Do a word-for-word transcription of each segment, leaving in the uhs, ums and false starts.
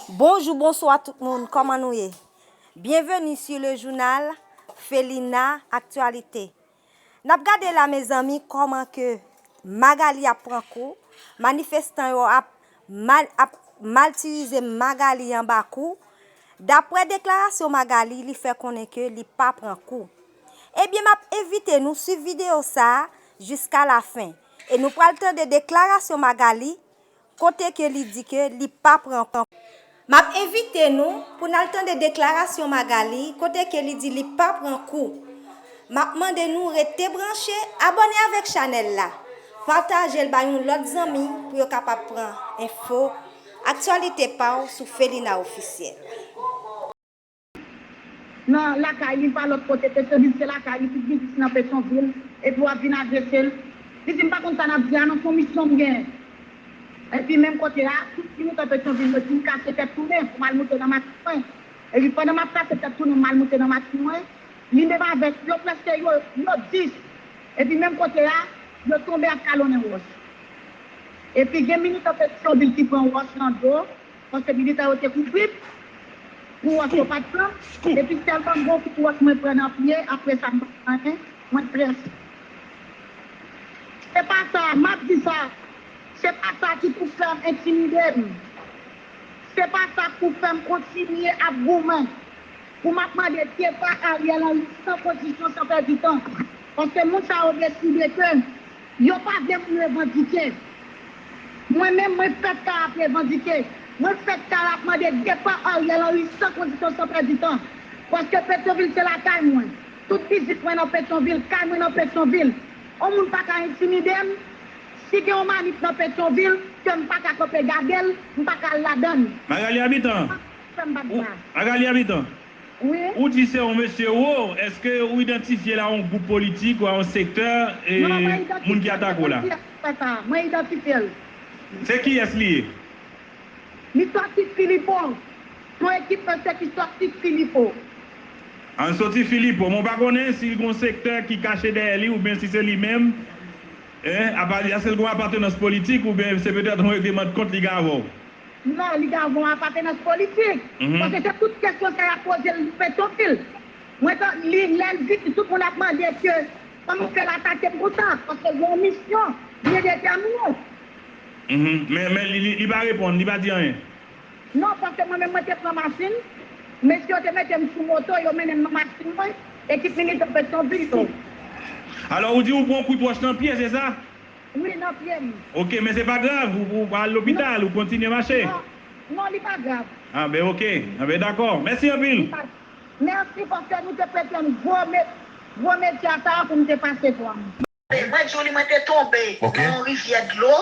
Bonjou, bonswa tout moun, kòman nou ye? Byenveni sou le jounal Felina Aktyalite. N ap gade la, mezanmi, kòman ke Magalie ap pran kou, manifestan yo ap mal, ap matirize Magalie anba kou. Daprè deklarasyon Magalie, li fè konnen ke li pa pran kou. Ebyen, m ap envite nou swiv videyo sa a jiska lafen. E nou pral tande deklarasyon Magalie, kote ke li di ke li pa pran kou. M ap envite nou pou n al tande deklarasyon Magalie, kote ke li di li pa pran kou. M ap mande nou rete branche, abòne avèk chanèl la, pataje l bay yon lòt zanmi pou yo kapab pran enfo, aktyalite pa w sou Felina Ofisyèl. Nan lakay li, li pa lòt kote, Petyonvil se lakay li, tout biznis nan Petyonvil, epi w ap vin agrese l. Li di, "M pa konn sa n ap di a non, se yon misyon m gen." Epi menm kote a, tout militan Petyonvil yo di m kase tèt tounen pou m al moute nan machin mwen. Epi pandan m ap kase tèt tounen, m al moute nan machin mwen, li menm avèk yo, prèske yo, yo dis. Epi menm kote a, yo tonbe ap kalonnen wòch. Epi gen militan Petyonvil ki pran wòch nan do, paske militan yo te kouvri m pou wòch yo pa t pran. Epi sèlman m gen yon kout wòch mwen pran nan pye, apre sa m pa pran anyen, mwen prèske. Se pa sa, m ap di sa, se pa sa ki pou fè m entimide m. Se pa sa k pou fè m kontinye ap goumen pou m ap mande depa Ariel Henry san kondisyon, san pèdi tan. Paske moun sa yo deside ke yo pa vle moun revandike. Mwen menm, mwen fèt ka ap revandike. Mwen fèt ka ap mande depa Ariel Henry san kondisyon, san pèdi tan. Paske Petyonvil se lakay mwen. Tout pitit mwen nan Petyonvil, kay mwen nan Petyonvil. On moun pa ka entimide m. Si gen yon manif nan Petyonvil, ke m pa ka kanpe gade l, m pa ka al ladan l. Magalie Habitant. Fè m bat sa. Magalie Habitant. Wi. Ou di se yon mesye wo, èske ou idantifye l a yon gwoup politik ou a yon sektè e moun ki atake w la? Mwen idantifye l. Se kiyès li ye? Li sòti Filipo. Son ekip mesye ki sòti Filipo. An soti Filipo, men w pa konnen si l gon sektè ki kache dèyè li oubyen si se li menm, en, apa, èske l gon apatenans politik oubyen se petèt yon regleman de kont li gen avè w? Non, li gen yon apatenans politik. Paske se tout kesyon sa y ap poze l Petyonvil. Mwen, li, lè l vini, tout moun ap mande ke kòman fè l atake m konsa, paske l gen yon misyon, li detèmine. Men, men li, li, li pa reponn, li pa di anyen. Non, paske mwen menm mwen te pran machin, mesye yo te mete m sou moto, yo mennen m nan machin mwen, ekip militan Petyonvil tou. Alò, ou di ou pran kout wòch nan pye, se sa? Wi, nan pye m. Ok, men se pa grav, ou, ou al lopital, ou kontinye mache? Non, non, li pa grav. A ben ok, a ben dakò. Mèsi anpil. Mèsi paske nou te prete m gwo, gwo medya sa a pou m te pase pran. Mwen di w li, mwen te tonbe nan yon rivyè dlo.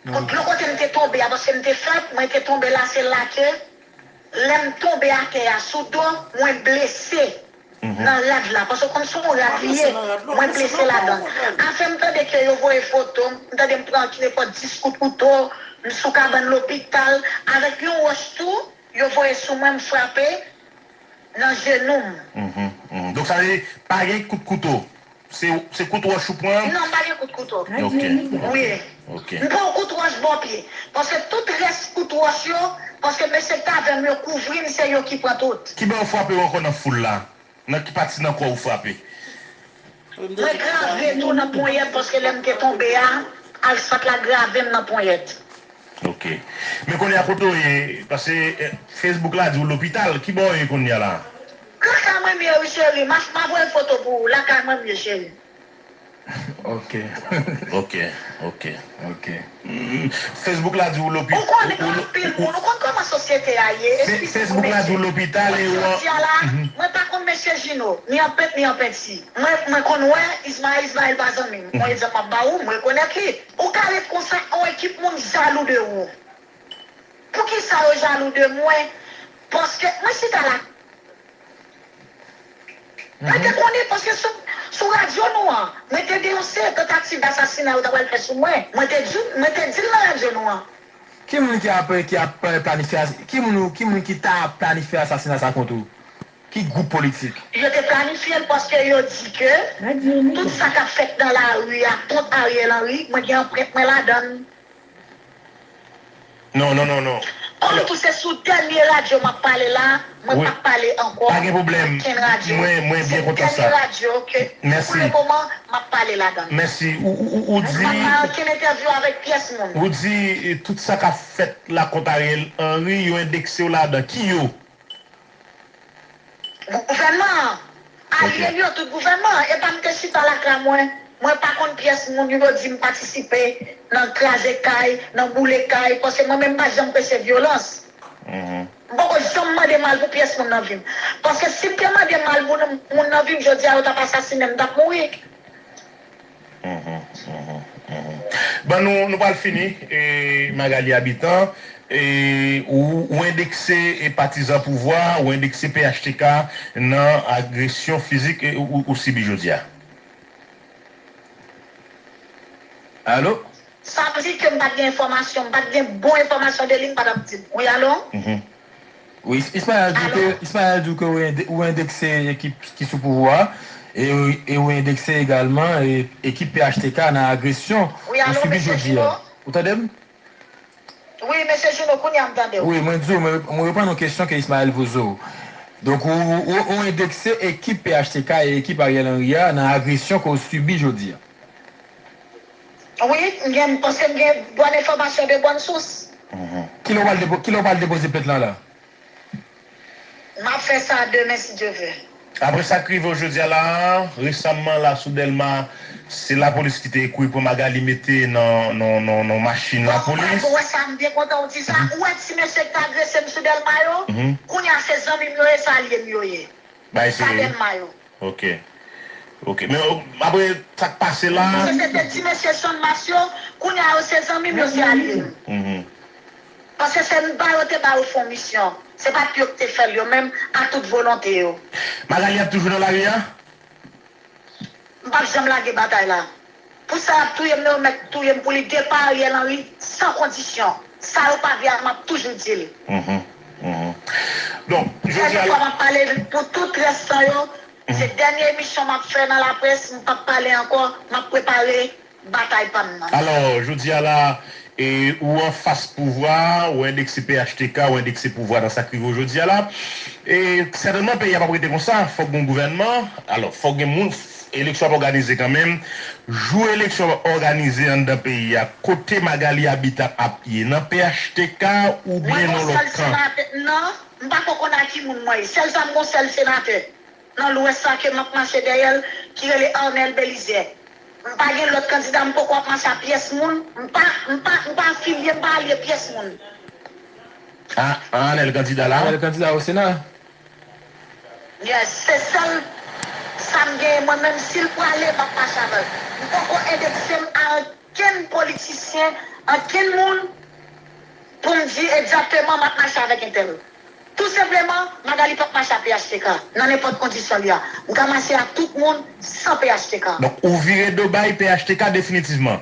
Dlo kote m te tonbe a, paske m te fèt, mwen te tonbe la, se la ke lè m tonbe atè a sou do, mwen blese nan rad la, paske w konn se yon rad li ye, mwen blese ladan. Afè m tande ke yo voye foto m, m tande m pran nenpòt dis kout kouto, m sou kabann lopital, avèk yon wòch tou, yo voye sou mwen, m frape nan jenou m. Donk sa vle di, pa gen kout kouto? Se, se kout wòch ou pran? Non, m pa gen kout kouto. Ok. Wi. Ok. M pran yon kout wòch bò pye. Paske tout rès kout wòch yo, paske mesye k t avè m yo kouvri m, se yo ki pran tout. Kibò yo frape w ankò nan foul la? Nan ki pati nan kò w frape? Mwen grave tou nan ponyèt, paske lè m te tonbe a, asfalt la grave m nan ponyèt. Ok. Men kounye a kote w ye, paske, eh, Facebook la di w lopital, kibò w ye kounye a la? Lakay mwen m ye wi cheri, m ap, m ap voye foto pou ou, lakay mwen m ye cheri. Ok. Ok, ok. Ok. Mm, Facebook la di w lopi-, ou konnen anpil moun, ou konn kòman sosyete a ye, eskize pou m di. Facebook la di w lopital e ou an. Jodi a la, mwen pa konn mesye Jino, ni an pent, ni an penti. Mwen, mwen konn wè Ismaël, Ismaël pa zanmi m. Mwen egzanp m ap ba ou, m rekonèt li. Ou ka ret konsa, yon ekip moun jalou de ou. Poukisa yo jalou de mwen? Paske mwen chita la. Mwen te konnen, paske sou, sou radyo nou an, mwen te denonse tantativ asasina yo ta pral fè sou mwen. Mwen te di, mwen te di l nan radyo nou an. Ki moun ki ap, ki ap planifye as-, ki moun, ki moun ki ta planifye asasina sa kont ou? Ki gwoup politik? Yo te planifye l paske yo di ke tout sa k ap fèt nan lari a kont Ariel Henry, mwen gen anprent mwen ladan l. Non, non, non, non. Alò, tou se sou dènye radyo m ap pale la, mwen p ap pale ankò. Pa gen pwoblèm. Okenn radyo. Mwen, mwen byen kontan sa. Se dènye radyo ke, pou le moman, m ap pale ladan l. Mèsi. Ou, ou, ou, ou di. M pa fè okenn entèvyou avèk pyès moun. Ou di, eh, tout sa k ap fèt la kont Ariel Henry, yo endekse w ladan. Ki yo? Gouvènman an. Alye l yo, tout gouvènman an. Epa m te chita lakay mwen. Mwen pa konn pyès moun yo di m patisipe nan kraze kay, nan boule kay, paske mwen menm m pa janm preche vyolans. M poko janm mande mal pou pyès moun nan vi m. Paske si m te mande mal pou moun nan vi m, jodi a yo t ap asasinen m, m t ap mouri. Ban nou, nou pral fini, e, Magalie Habitant, e, ou, ou endekse, e, patizan pouvwa, ou endekse P H T K nan agresyon fizik, e, ou, ou sibi jodi a. Alo? Sa vle di ke m pa t gen enfòmasyon, m pa t gen bon enfòmasyon de li, m pa t ap di l. Wi, alo? Wi, Ismaël di ke, Ismaël di ke ou ende-, ou endekse ekip ki sou pouvwa a, e, e ou endekse egalman, e, ekip P H T K nan agresyon ou sibi jodi a. Ou tande m? Wi, mesye Juno, kounye a m tande w. Wi, mwen di w, mwen, mwen reponn yon kesyon ke Ismaël poze w. Donk, ou, ou, ou endekse ekip P H T K e ekip Ariel Henry a nan agresyon ke w sibi jodi a. Wi, m gen, paske m gen bòn enfòmasyon de bòn sous. Kilè w pral depo-, kilè w pral depoze plent lan la? M ap fè sa demen, si Dye vle. Apre sa k rive w jodi a la, resamman la sou Dèlma, se lapolis ki te kouri pran Magalie mete nan, nan, nan, nan machin lapolis. Ou wè sa, m byen kontan w di sa. Ou wè ti mesye ki t agrese m sou Dèlma yo? Kounye a se zanmi m yo ye, se alye m yo ye. Sa Dèlma yo. Ok. Ok. Men, o, apre sa k pase la. Paske se te ti mesye Channmas yo, kounye a yo se zanmi m yo, se alye m. Paske se ba yo te ba yo fon misyon. Se pa t yo ki te fè l yo menm, a tout volonte yo. Magalie ap toujou nan lari a? M p ap janm lage batay la. Pou sa y ap touye m nan, yo mèt touye m pou li depa Ariel Henry san kondisyon. Sa yo pa vle a, m ap toujou di l. Donk, jodi a. Dènye fwa m ap pale pou tout rès tan yo. Se dènye emisyon m ap fè nan laprès, m p ap pale ankò, m ap prepare batay pa m nan. Alò, jodi a la, e, ou anfas pouvwa, ou endekse P H T K, ou endekse pouvwa nan sa k rive w jodi a la. E, sètènman, peyi a p ap rete konsa, fòk gen yon gouvènman. Alò, fòk gen moun, eleksyon ap òganize kanmenm. Jou eleksyon ap òganize anndan peyi a, kote Magalie Habitant ap ye? Nan P H T K oubyen nan lòt kan? Mwen gon sèl senatè, non, m pa ko konn a ki moun mwen ye. Sèl sa m gon sèl senatè nan Lwès la ke m ap mache dèyè l, ki rele Arnel Belizaire. M pa gen lòt kandida, m poko ap mache a pyès moun. M pa, m pa, m pa afilye, m pa alye pyès moun. A, Arnel kandida la? Arnel kandida o Sena? Yes, se sèl sa m genyen mwen menm, si l prale, m ap mache avè l. M poko endekse m a okenn politisyen, okenn moun pou m di egzakteman m ap mache avèk entèl. Tou senpleman, Magalie p ap mache a P H T K nan nenpòt kondisyon li a. M ka mache ak tout moun san P H T K. Donk, ou vire do bay P H T K definitivman?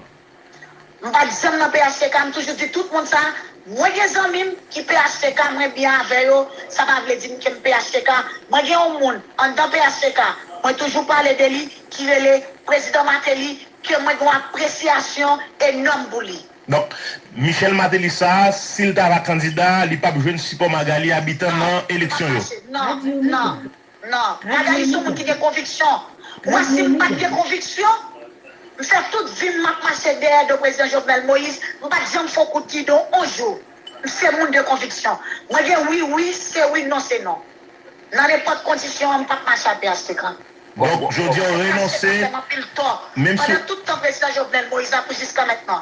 M pa t janm nan P H T K, m toujou di tout moun sa. Mwen gen zanmi m ki P H T K, mwen byen avè yo, sa pa vle di m ke m P H T K. Mwen gen yon moun anndan P H T K, mwen toujou pale de li, ki rele Prezidan Martelly, ke mwen gen yon apresyasyon enòm pou li. Donk, Michel Martelly sa a, si l ta va kandida, li p ap jwenn sipò Magalie Habitant nan eleksyon yo? Non, non, non. Magalie se yon moun ki gen konviksyon. Mwen, si m pa t gen konviksyon, m fè tout vi m, m ap mache dèyè do prezidan Jovenel Moïse, m pa t janm fè yon kout gidon yon jou. M se moun de konviksyon. Mwen gen wi, wi, se wi, non, se non. Nan nenpòt kondisyon, m p ap mache a P H T K. Donk, jodi a, w renonse, menm si, pandan tout tan prezidan Jovenel Moïse la pou jiska mentnan.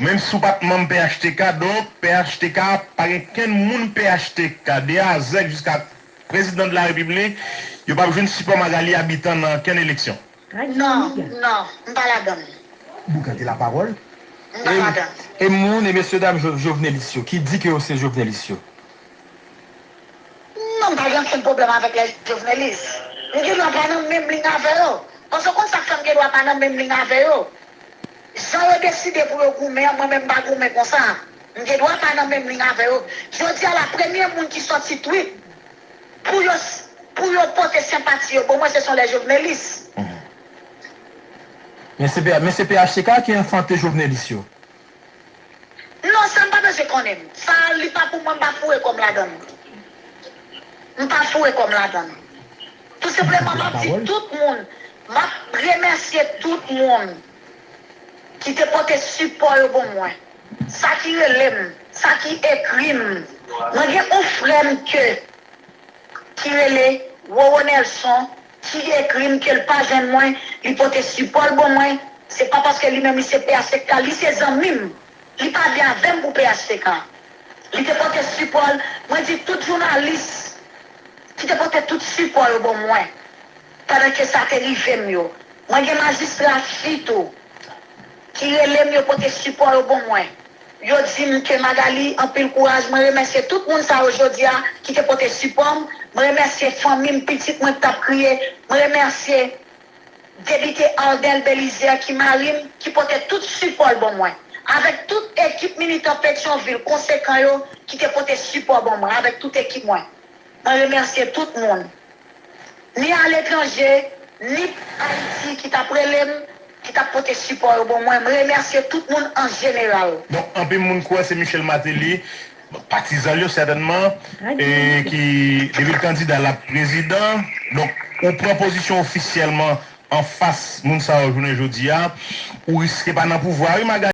Menm si w pa t manm P H T K, donk, P H T K, pa gen kenn moun P H T K, de A a Z jiska prezidan de la repiblik, yo p ap jwenn sipò Magalie Habitant nan kenn eleksyon. Non, non, m pa ladan l. Bougante lapawòl. M pa ladan l. E moun e mesyedam jo-, jovenelis yo ki di ke yo se jovenelis yo? Non, m pa gen okenn pwoblèm avèk lè jovenelis. M gen dwa pa nan menm liy avè yo. Paske w konn sa k fè m gen dwa pa nan menm liy avè yo? Jan yo deside pou yo goumen an, mwen menm m pa goumen konsa. M gen dwa pa nan menm liy avè yo. Jodi a la, premye moun ki sòti tweet pou yo, pou yo pote senpati yo ban mwen, se son lè jovenelis. Men se P-, men se P H T K ki enfante jovenelis yo. Non, sa m pa bezwen konnen. Sa li pa pou mwen, m pa foure kò m ladan l. M pa foure kò m ladan l. Tou senpleman, m ap di tout moun, m ap remèsye tout moun ki te pote sipò yo ban mwen. Sa ki rele m, sa ki ekri m. Mwen gen yon frè m ke ki rele Roro Nelson, ki ekri m ke l pa jwenn mwen, li pote sipò l ban mwen. Se pa paske li menm li se P H T K, li se zanmi m. Li pa byen avè m pou P H T K. Li te pote sipò l. Mwen di tout jounalis ki te pote tout sipò yo ban mwen pandan ke sa te rive m yo. Mwen gen majistra fi tou ki rele m, yo pote sipò yo ban mwen. Yo di m ke Magalie, anpil kouraj. Mwen remèsye tout moun sa yo jodi a ki te pote sipò m. Mwen remèsye fanmi m, pitit mwen ki t ap kriye. Mwen remèsye depite Ardel Belizaire ki mari m, ki pote tout sipò l ban mwen. Avèk tout ekip militan Petyonvil konsekan yo ki te pote sipò ban mwen, avèk tout ekip mwen. Mwen remèsye tout moun. Ni aletranje, ni Ayiti ki t ap rele m, ki t ap pote sipò yo ban mwen. Mwen remèsye tout moun an jeneral. Donk, anpil moun kwè se Michel Martelly, patizan l yo sètènman, e ki depi l kandida l ap prezidan. Donk, ou pran pozisyon ofisyèlman anfas moun sa yo jounen jodi a, ou riske pa nan pouvwa wi, Magalie.